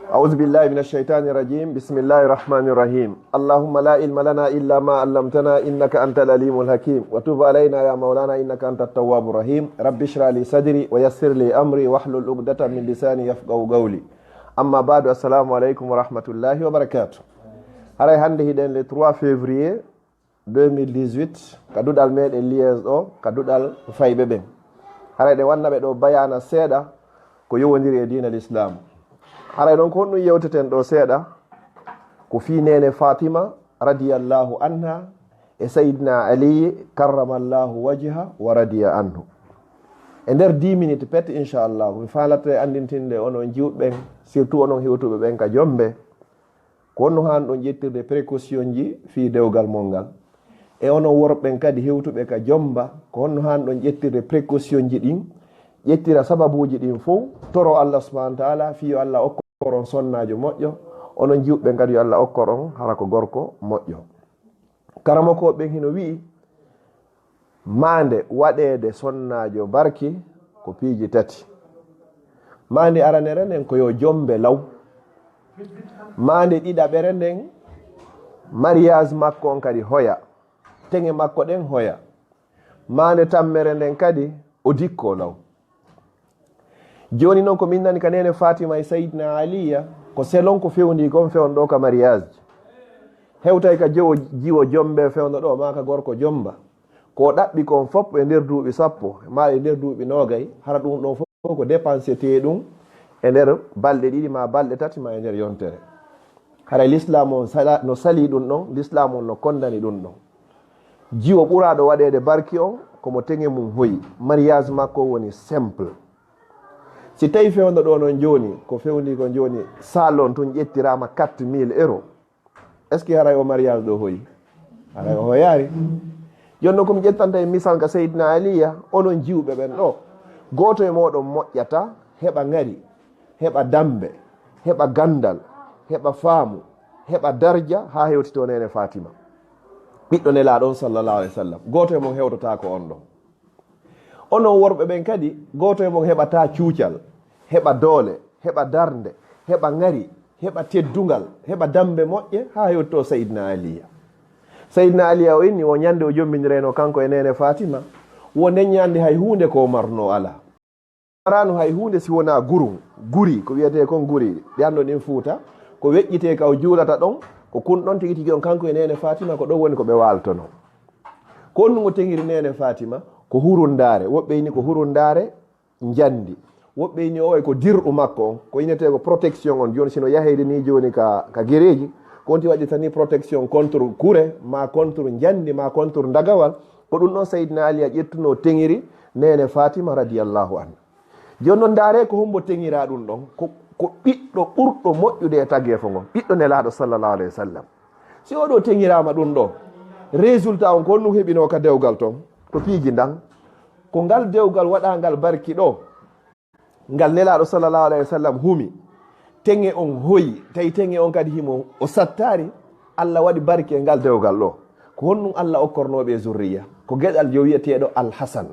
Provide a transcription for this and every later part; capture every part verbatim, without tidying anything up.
أعوذ بالله من الشيطان الرجيم. بسم الله الرحمن الرحيم. اللهم لا علم لنا إلا ما علمتنا إنك أنت العليم الحكيم. وتب علينا يا مولانا إنك أنت التواب الرحيم. رب اشرح لي صدري ويسر لي أمري واحلل عقدة من لساني يفقهوا قولي. أما بعد، السلام عليكم ورحمة الله وبركاته. Haray hannde hiɗen le trois février deux mille dix-huit, ka duɗal meɗen Liège ɗo, ka duɗal fayɓe ɓen. Haray ɗe wanna ɓe ɗo bayana seeɗa ko yowondiri e diina l'islam. Haray ɗon ko honɗum yewteten ɗo seeɗa? Ko fii neene Fatima radiyallahu anha e Sayyidina Ali karramallahu wajha wa radiya anhu. E nder dix minutes pet, inchallah, mi faalata e anndintinde onon jiwɓe ɓen, surtout onon hewtuɓe ɓen ka Jombe, ko honno haanɗon ƴettirde précaution ji fii dewgal mon ngal? E onon worɓe ɓen kadi hewtuɓe ka Jomba, ko honno haanɗon ƴettirde précaution ji ɗin, ƴettira sababuuji ɗin fow, toro Allah subhanahu wa ta'ala fii yo Allah okkor on sonnaajo moƴƴo, onon jiwɓe ɓen kadi yo Allah okkor on hara ko gorko moƴƴo. Karamokooɓe ɓen hino wi'i, maande waɗeede sonnaajo barki ko piiji tati. Maande aranere nden ko yo Jombe law. Maande ɗiɗaɓere nden, mariage makko on kadi hoya. Teŋe makko ɗen hoya. Maande tammere nden kadi o dikko law. Jooni non ko min nani ka neene Fatima e Sayyidina Aliya, ko selon ko fewndi kon fewndo ka mariage. Hewtay ka jowo jiwo Jombe fewndo ɗo, maa ka gorko Jomba. Ko o ɗaɓɓi kon fop e nder duuɓi sappo, maa e nder duuɓi noogay, hara ɗum ɗon fof ko dépensete ɗum e nder balɗe ɗiɗi maa balɗe tati maa e nder yontere. Haray l'islam on sala-, no sali ɗum ɗon, l'islam on no kondani ɗum ɗon. Jiwo ɓuraaɗo waɗeede barki on, ko mo teŋe mum hoyi. Mariage makko woni simple. Si tawi fewndo ɗo non jooni, ko fewndi ko jooni, salon tun ƴettiraama quatre mille euros. Est-ce que haray o mariage ɗo hoyi? Haray o hoyaari. Jooni non ko mi ƴettanta e misal ka Seydina Aliya, onon jiwɓe ɓen ɗo. Gooto e mooɗon moƴƴata, heɓa ŋari, heɓa dambe, heɓa gandal, heɓa faamu, heɓa darja, haa hewtitoo neene Fatima. Ɓiɗɗo Nelaaɗo on sallallahu alayhi wa sallam. Gooto e mon hewtotaako on ɗon. Onon worɓe ɓen kadi, gooto e mon heɓataa cuucal, heɓa doole, heɓa darnde, heɓa ŋari, heɓa teddungal, heɓa dambe moƴƴe, haa hewtitoo Seydina Aliya. Seydina Aliya o inni o ñande o jommbindirayno kanko e neene Fatima, wo nden ñande hay huunde ko o marno alaa. Maraano hay huunde si wonaa gurum, guri, ko wiyetee kon guri, ɗi anndo ɗin Fuuta, ko weƴƴitee ka o juulata ɗon, ko kun ɗon tigi tigi on kanko e neene Fatima, ko ɗon woni ko ɓe waaltono. Ko honɗum o teŋiri neene Fatima? Ko hurundaare, woɓɓe ini ko hurundaare, njandi. Woɓɓe ini o wayi ko dir'u makko on, ko inetee ko protection on. Jooni si no yaheyde ni jooni ka, ka gereeji, ko on ti waɗirta ni protection contre kure, ma contre njandi, ma contre ndagawal. Ko ɗum ɗon Seydina Ali a ƴettuno teŋiri neene Fatima radiyallahu anha. Jooni non ndaaree ko hombo teŋiraa ɗum ɗon. Ko, ko ɓiɗɗo ɓurɗo moƴƴude e tageefo ngon, ɓiɗɗo Nelaaɗo sallallahu alayhi wa sallam. Si oɗo teŋiraama ɗum ɗo, résultat on ko honɗum heɓinoo ka dewgal ton? Ko piiji ndan. Ko ngal dewgal waɗaangal barki ɗo, ngal Nelaaɗo sallallahu alayhi wa sallam humi, teŋe on hoyi, tawi teŋe on kadi himo o sattaari, Allah waɗi barki e ngal dewgal ɗo. Ko honɗum Allah okkornoo ɓe zurriya? Ko geɗal jo wiyeteeɗo Al Hasan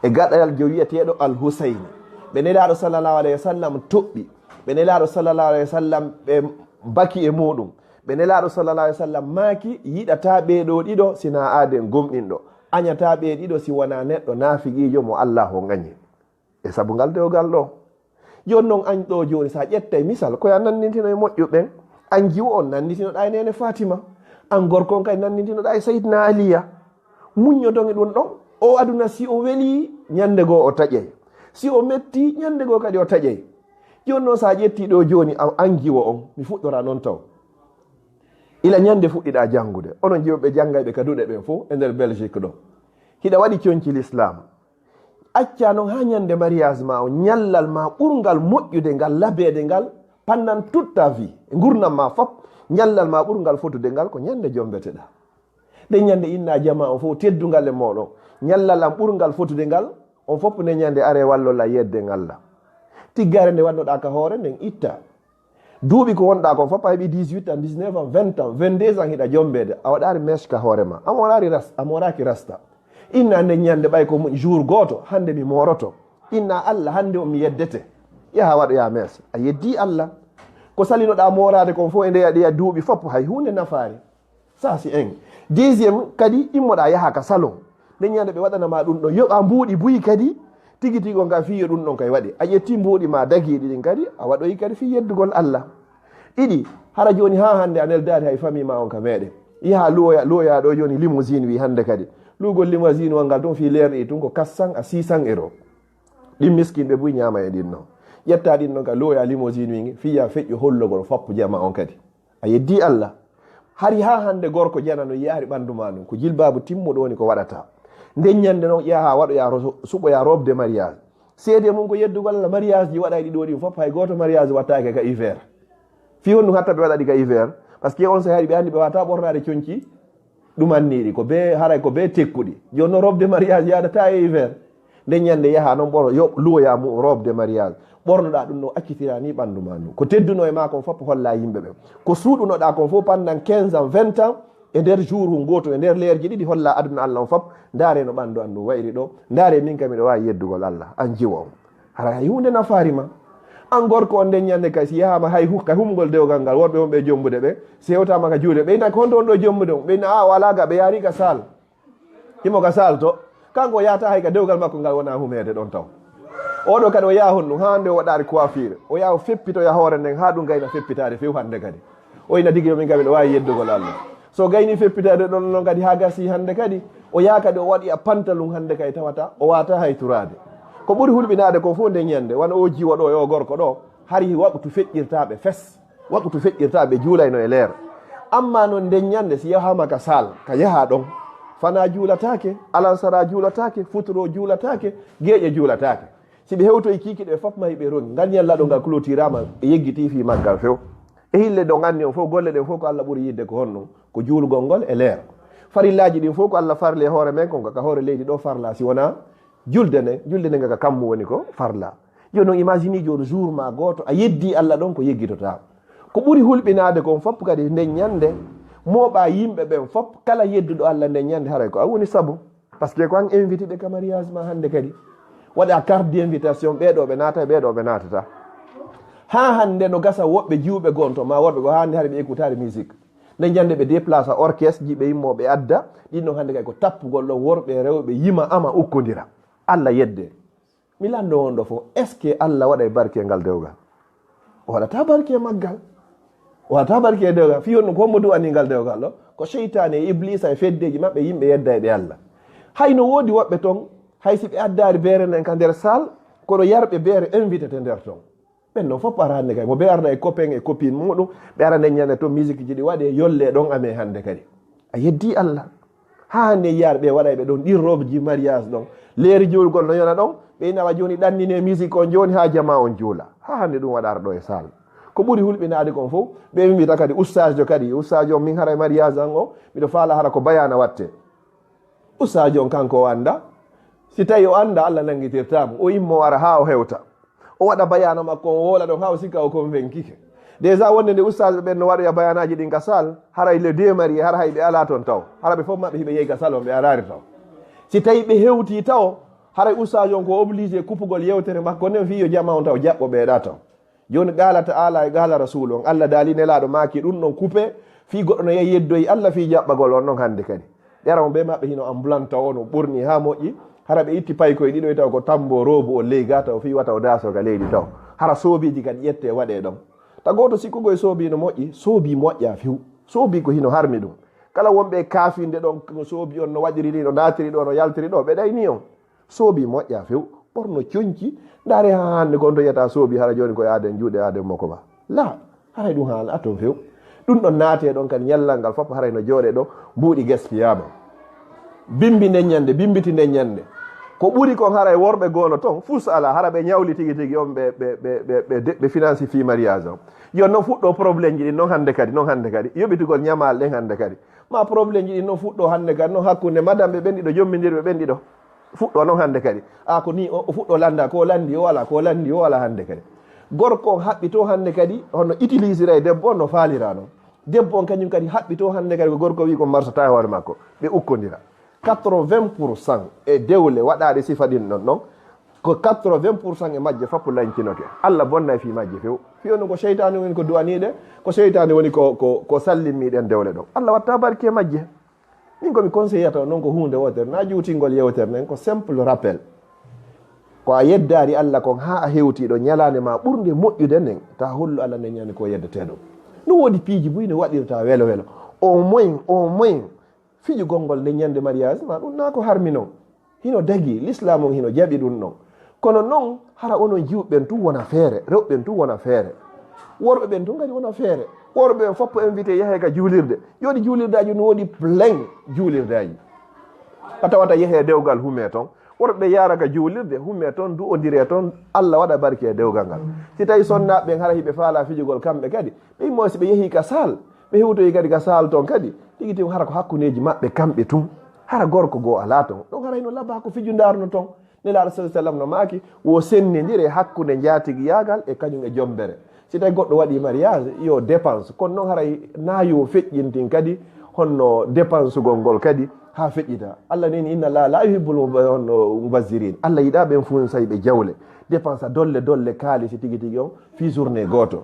e gaɗal jo wiyeteeɗo Al Husayni. Ɓe Nelaaɗo sallallahu alayhi wa sallam toɓɓi, ɓe Nelaaɗo sallallahu alayhi wa sallam ɓe baki e muɗum. Ɓe Nelaaɗo sallallahu alayhi wa sallam maaki, yiɗataa ɓee ɗoo ɗiɗo si naa aaden gomɗinɗo, añataa ɓee ɗiɗo si wanaa neɗɗo naafiqiijo mo Allah on añi. E sabu ngal dewgal ɗo. Jooni non an ɗo jooni, sa ƴettay misal, ko ya nanndintino e moƴƴuɓe ɓen, an jiwo on nanndintinoɗaa e neene Fatima, an gorko on kadi nanndintinoɗaa e Seydina Aliya. Muññodon e ɗum ɗon. O aduna si o welii, ñannde goo o taƴay. Si o mettii, ñannde goo kadi o taƴay. Jooni non sa ƴettii ɗo jooni, an, an jiwo on, mi fuɗɗora non taw. Ila ñannde fuɗɗiɗaa janngude, onon jiwo ɓe janngayɓe ka duɗe ɓen fof e nder Belgique ɗo. Hiɗa waɗi conci l'islam. Accaa non haa ñande mariage ma o, ñallal ma ɓurngal moƴƴude ngal, labeede ngal, pendant toute ta vie, e ngurnam ma fop, ñallal ma ɓurngal fotude ngal ko ñande jombeteɗaa. Ɗen ñande inna jama on fof teddungal e mooɗon, ñallal am ɓurngal fotude ngal, on fof ne ñande are wallola yedde ngalla. Tiggare nde wannoɗaa ka hoore nden itta. Duuɓi ko wonɗaa kon fof, a heɓi dix-huit ans, dix-neuf ans, vingt ans, vingt-deux ans, hiɗa jombeede, a waɗaari mèche ka hoore ma, a mooraari ras-, a mooraaki rasta. Inna nde ñande ɓay ko jour gooto, hannde mi mooroto. Inna Allah, hannde o mi yeddete. Yaha waɗoya mèche. A yeddii Allah. Ko salinoɗaa mooraade kon fof e ndeya ɗeya duuɓi fop, hay huunde nafaari. Ça, c'est un. Deuxième, kadi immoɗaa yaha ka salon. Nde ñande ɓe waɗana ma ɗum ɗon, yoɓa mbuuɗi buy kadi, tigi tigi on ka fii yo ɗum ɗon kay waɗe. A ƴetti mbuuɗi ma dagiiɗi ɗin kadi, a waɗoyi kadi fii yeddugol Allah. Ɗiɗi, hara jooni haa hannde a neldaade hay famille ma on ka meeɗen. Yaha luwoya, luwoya ɗo jooni limousine wi hannde kadi. Luugol limousine on ngal ɗum fii leerɗi ɗi tun ko quatre cents à six cents euros. Ɗin miskinɓe buy ñaama e ɗin non. Ƴetta ɗin non ka luwoya limousine wi ngi, fii ya feƴƴo hollogol foppo jama on kadi. A yeddi Allah. Hari haa hannde gorko jana no yaari ɓanndu ma ndun. Ko jilbaabu timmuɗo woni ko waɗata. Nden ñande non ƴeewa haa waɗoya ro-, suɓoya robe de mariage. Seede mum ko yeddugol Allah, mariage ji waɗayɗi ɗo ɗin fof, hay gooto mariage wattaake ka hiver. Fii honɗum hatta ɓe waɗaɗi ka hiver? Parce que on saahi hari ɓe anndi ɓe wata ɓornaade conci ɗumanniiɗi, ko be, haray ko be tekkuɗi. Jooni non robe de mariage yaadata e hiver. Nden ñande yaha non ɓoro, yo luwoya mu robe de mariage. Ɓornoɗa ɗum no accitira ni ɓanndu ma ndun. Ko tedduno e ma kon fof holla yimɓe ɓen. Ko suuɗunoɗa kon fof pendant quinze ans, vingt ans, e nder jour hun gooto, e nder leerji ɗiɗi, holla aduna Allah on fof. Ndaare no ɓanndu an ndun wayri ɗo. Ndaare min kam miɗo waawi yeddugol Allah. An jiwo on. Hara hay huunde nafaari ma. An gorko on nden ñande kay si yahaama hay hu-, ka humgol dewgal ngal, worɓe on ɓe jombude ɓe. Si hewtaama ka juuɗe, ɓe ina ko honto on ɗo jombude on? Ɓe ina a o alaa ga, ɓe yaari ka saal. Himo ka saal to. Kanko o yahata hay ka dewgal makko ngal wona humeede ɗon taw. Oɗo kadi o yaha honɗum, haa nde o waɗaari coiffure. O yaha o feppitoya hoore nden haa ɗum gayna feppitaade few hannde kadi. O ina digi yo min kadi miɗo waawi yeddugol Allah. So gayni feppitaade ɗon non kadi haa gasi hannde kadi, o yaha kadi o waɗi a pantalon hannde kay tawata, o wata hay turaade. Ko ɓuri hulɓinaade ko fof nden ñande, wano o jiwo ɗo e o gorko ɗo, hari waqtu feƴƴirta ɓe fes. Waqtu feƴƴirta ɓe juulayno e leer. Amma non nden ñande si yahaama ka saal, ka yaha ɗon, fana juulataake, alansara juulataake, futuro juulataake, geeƴe juulataake. Si ɓe hewtoyi kiikiɗe ɓe fof mahi ɓe rongi. Ngal ñalla ɗo ngal clôtiraama, ɓe yeggiti fii maggal few. E hille ɗon anni on fof, golle ɗen fof ko Allah ɓuri yidde ko honɗum? Ko juulgol ngol e leer. Farillaaji ɗin fof ko Allah farli e hoore men kon, ka hoore leydi ɗo farla si wona julde nden, julde nden ka kammu woni ko farla. Jooni non imagine jooni jour ma gooto a yeddi Allah ɗon ko yeggitotaa. Ko ɓuri hulɓinaade kon fof kadi nden ñande mooɓa yimɓe ɓen fof kala yedduɗo Allah nden ñande haray ko a woni sabu. Parce que ko an invité ɓe ka mariage ma hannde kadi. Waɗa carte d'invitation ɓee ɗo ɓe naata, ɓee ɗo ɓe naatata. Haa hannde no gasa woɓɓe jiwɓe gonto ma worɓe ko hannde hari ɓe écoutare musique. Nde ñande ɓe déplace orchestre ji ɓe immo ɓe adda. Ɗin non hannde kay ko tappugol ɗon worɓe e rewɓe yima ama ukkondira. Allah yedde. Mi lanndo on ɗo fof, est-ce que Allah waɗay barke e ngal dewgal? O waɗata barke e maggal. O waɗata barke e dewgal. Fii honɗum ko hombo du'ani ngal dewgal ɗo? Ko seytaane e Ibliisa e feddeeji maɓɓe, yimɓe yedda e ɓe Allah. Hay no woodi woɓɓe ton, hay si ɓe addaari beere nden ka nder saal, kono yarɓe beere invité te nder ton. Ɓen non fof ara hannde kay, mo be arna e copain e copine muɗum, ɓe ara nden ñande to musique ji ɗi waɗe, yolle ɗon ame hannde kadi. A yeddi Allah. Haa hannde yaar ɓe waɗay ɓe ɗon ɗin robe ji mariage ɗon. Leeri juulgol no yona ɗon, ɓe ina wa jooni ɗannine musique on jooni haa jama on juula. Haa hannde ɗum waɗara ɗo e saal. Ko ɓuri hulɓinaade kon fof, ɓe mbita kadi ustaajo kadi, ustaajo min haray mariage an o, miɗo faala hara ko bayana watte. Ustaajo on kanko o annda. Si tawi o annda, Allah nanngitirtaa mo. O immo ara haa o hewta. O waɗa bayaana makko, o woola ɗon haa o sikka o convainquike. Déjà wonde nde ustaajo ɓen no waɗoya bayaanaaji ɗin ka salle, haray le deux marié, hara hay ɓe alaa ton taw. Hara ɓe fof maɓɓe hiɓe yehi ka salle on, ɓe araari taw. Si tawi ɓe hewtii taw, haray ustaajo on ko obligé kupugol yewtere makko nden fii yo jama on taw jaɓɓo ɓeeɗa taw. Jooni qaala ta'ala e qaala rasuulu on, Allah daali nelaaɗo maaki ɗum ɗon kupe, fii goɗɗo no yehi yeddoyi Allah fii jaɓɓagol on non hannde kadi. Ɓera mo bee maɓɓe hino ambulanta on, o ɓorni haa moƴƴi, hara ɓe itti paykoy ɗiɗo e taw ko tambo roobu o ley gaa taw fii wata o daaso ka leydi taw. Hara soobiiji kadi ƴette waɗe ɗon. Ta gooto sikkugo e soobi no moƴƴi, soobi moƴƴa few. Soobi ko hino harmi ɗum. Kala wonɓe e kaafinde ɗon, no soobi on no waɗiri ni, no naatiri ɗo, no yaltiri ɗo, ɓe ɗayni on. Soobi moƴƴa few, ɓorno conci, ndaare haa hannde kon to yiyata soobi hara jooni ko e aaden juuɗe aaden moko ba. La, haray ɗum haala aton few. Ɗum ɗon naate ɗon kadi ñallal ngal fof haray no jooɗe ɗo, mbuuɗi gaskiyaama. Bimbi nden ñande, bimbiti nden ñande. Ko ɓuri kon haray worɓe goono ton, fus alaa, hara ɓe ñawli tigi tigi on ɓe, ɓe, ɓe, ɓe, ɓe, ɓe finance fii mariage on. Yo non fuɗɗo problème ji ɗin non hannde kadi, non hannde kadi. Yoɓitugol ñamaale ɗen hannde kadi. Ma problème ji ɗin non fuɗɗo hannde kadi, non hakkunde madame ɓe ɓen ɗiɗo, jommindirɓe ɓen ɗiɗo. Fuɗɗo non hannde kadi. A ko ni o, o fuɗɗo lannda, ko lanndi o alaa, ko lanndi o alaa hannde kadi. Gorko on haɓɓito hannde kadi, hono utilisira e debbo on no faalira non. Debbo on kañum kadi haɓɓito hannde kadi ko gorko wi ko marsata e hoore makko. Ɓe ukkondira. Quatre-vingts pour cent e dewle waɗaaɗe sifa ɗin ɗon non. Ko quatre-vingts pour cent e majje fof lancinoke. Allah bonnay fii majje few. Fii on ko seytaane woni ko duwaniiɗe, ko seytaane woni ko, ko, ko sallimmiiɗen dewle ɗon. Allah watta barke e majje. Min ko mi conseillata on noon ko huunde wootere, na juutingol yewtere nden, ko simple rappel. Ko a yeddaari Allah kon haa a hewtii ɗo ñalaande ma ɓurnde moƴƴude nden, ta hollu Allah nden ñande ko yeddetee ɗum. No woodi piiji buy no waɗirta welo welo. Au moins, au moins, fijugol ngol nden ñande mariage ma, ɗum na ko harmi non. Hino dagi, l'islam on hino jaɓi ɗum non. Kono non, hara onon jiwɓe ɓen tun wona feere, rewɓe ɓen tun wona feere. Worɓe ɓen tun kadi wona feere. Worɓe ɓen fof invité yahe ka juulirde. Joni juulirdaaji no woodi plein juulirdaaji. A tawata yahe dewgal hume ton. Worɓe yaara ka juulirde, hume ton, du'ondire ton, Allah waɗa barke e dewgal ngal. Si tawi sonnaaɓe ɓen hara hiɓe faala fijugol kamɓe kadi, ɓe immo si ɓe yehi ka saal, ɓe hewtoyi kadi ka saal ton kadi, tigi tigi hara ko hakkundeji maɓɓe kamɓe tun. Hara gorko goo alaa ton. Ɗon hara hino laba ko fiju ndarno ton. Nelaaɗo sallallahu alaihi wasallam no maaki, wo sennindire hakkunde njaatigiyaagal e kañum e jombere. Si tawi goɗɗo waɗi mariage, yo dépense. Kono non haray na yo feƴƴintin kadi honno dépensegol ngol kadi haa feƴƴita. Allah neni, "Inna Allaha la yuhibbul mub-, honno mubazzirin." Allah yiɗa ɓen funsayɓe jawle. Dépense dolle dolle kaalisi tigi tigi on fii journée gooto.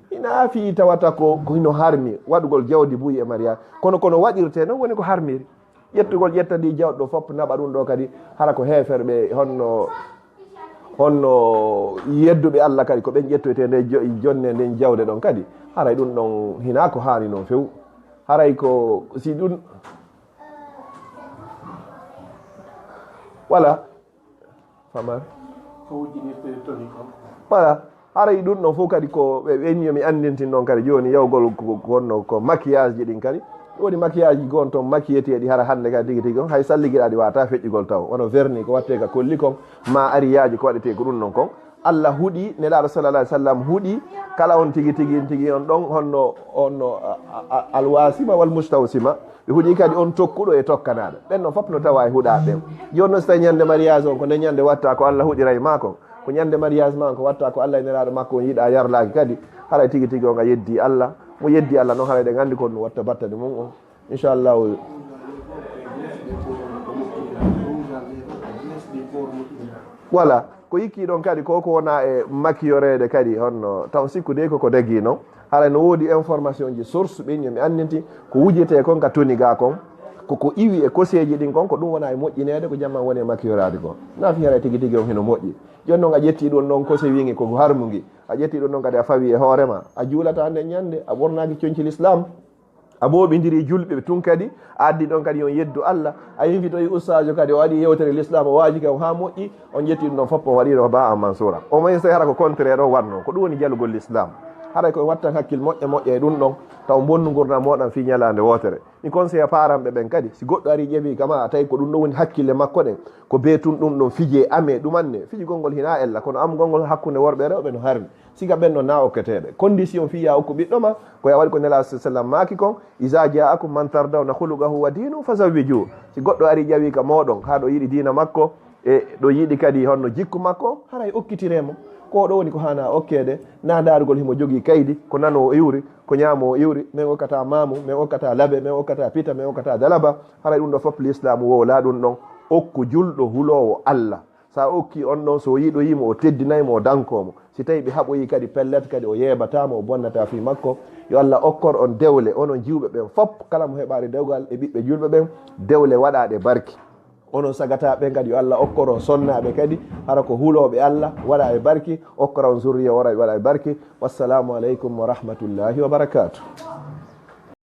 Ina fii tawata ko, ko hino harmi waɗugol jawdi buy e mariage. Kono, kono waɗirte non woni ko harmiri. Ƴettugol ƴetta ndi jawɗo fof naɓa ɗum ɗo kadi, hara ko heeferɓe honno, honno yedduɓe Allah kadi, ko ɓen ƴettoyte nde jo-, jonne nden jawde ɗon kadi. Haray ɗum ɗon hina ko haani non few. Haray ko si ɗum, voilà. Famar. Ko wujjinirte toni kon. Voilà. Haray ɗum ɗon fof kadi ko ɓe ɓen yo mi anndintin ɗon kadi jooni yawgol ko, ko honno ko maquillage ji ɗin kadi. Woni maquillage ji gon ton maquilleteeɗi hara hannde kadi tigi tigi on hay salligiraaɗi wata feƴƴugol taw. Wano vernis ko watte ka kolli kon, ma ariyaaji ko waɗete ko ɗum ɗon kon. Allah huɗi, Nelaaɗo sallallahu alaihi wasallam huɗi, kala on tigi tigi tigi on ɗon honno, honno, a, a, a, alwasima wal mustawsima. Ɓe huɗi kadi on tokkuɗo e tokkanaaɗo. Ɓen non fof no tawa e huɗaaɓe ɓen. Jooni non so tawi ñande mariage on ko nde ñande watta ko Allah huɗiray ma kon. Ko ñande mariage ma on ko watta ko Allah e Nelaaɗo makko on yiɗa yarlaaki kadi. Haray tigi tigi on a yeddi Allah. Mo yeddi Allah non haray ɗen anndi kon no watta battane mum on. Inchallahu. Voilà. Ko yikki ɗon kadi ko ko wona e makiyoreede kadi honno taw sikku dey koko dagi non. Haray no woodi information ji source ɓen yo mi anndinti ko wujete kon ka toni ga kon. Ko ko iwi e koseeji ɗin kon ko ɗum wona e moƴƴineede ko jamma woni e makiyoraade kon. Na fi haray tigi tigi on hino moƴƴi. Jooni non a ƴetti ɗum non kose wingi ko harmungi. A ƴetti ɗum non kadi a fawi e hoore ma. A juulata hannde ñande a ɓornaaki coñci l'islam. A booɓindiri julɓe tun kadi, a addi ɗon kadi on yeddu Allah, a invitoyi ustaajo kadi, o waɗi yewtere l'islam, o waaji kam haa moƴƴi, on ƴetti ɗum ɗon fof, on waɗi ɗo ba an mansura. O mayi sey hara ko contraire o wanno, ko ɗum woni jalugol l'islam. Haray ko wattan hakkil moƴƴa moƴƴa e ɗum ɗon, taw bonnu ngurndan moɗon fii ñalaande wootere. Mi conseille paranɓe ɓen kadi, si goɗɗo ari ƴeewi kama, a tawi ko ɗum ɗon woni hakkille makko ɗen, ko be tun ɗum ɗon fije ame ɗumanne, fijugol ngol hina ella, kono amgol ngol hakkunde worɓe e rewɓe no harmi. Siga ɓen no na okketeeɓe. Condition fii ya okku ɓiɗɗo ma, ko ya waɗi ko Nelaaɗo sallallahu alaihi wasallam maaki kon, "Iza ja'akum man tardawna khuluquhu wa dinahu fazawwijuhu." Si goɗɗo ari ƴawi ka moɗon, haa ɗo yiɗi diina makko, e ɗo yiɗi kadi honno jikku makko, haray okkitire mo. Ko ɗo woni ko hana okkeede, na ndaarugol himo jogii kaydi, ko nano o iwri, ko ñaamo o iwri, men okkata maamu, men okkata labe, men okkata pita, men okkata dalaba. Haray ɗum ɗo fof l'islam wo la ɗum ɗon. Okku julɗo huloowo Allah. Sa okki on ɗon, so yiɗoyimo, o teddinaymo, o dankomo. Si tawi ɓe haɓoyi kadi pellet kadi, o yeebataama, o bonnata fii makko. Yo Allah okkor on dewle, onon jiwɓe ɓen fop, kala mo heɓaali dewgal e ɓiɓɓe julɓe ɓen, dewle waɗaaɗe barki. Onon sagata ɓen kadi, yo Allah okkor on sonnaaɓe kadi, hara ko hulooɓe Allah, waɗa e barki, okkora on zurriya, waɗa, waɗa e barki. Wassalamu aleykum wa rahmatullahi wa barakatuh.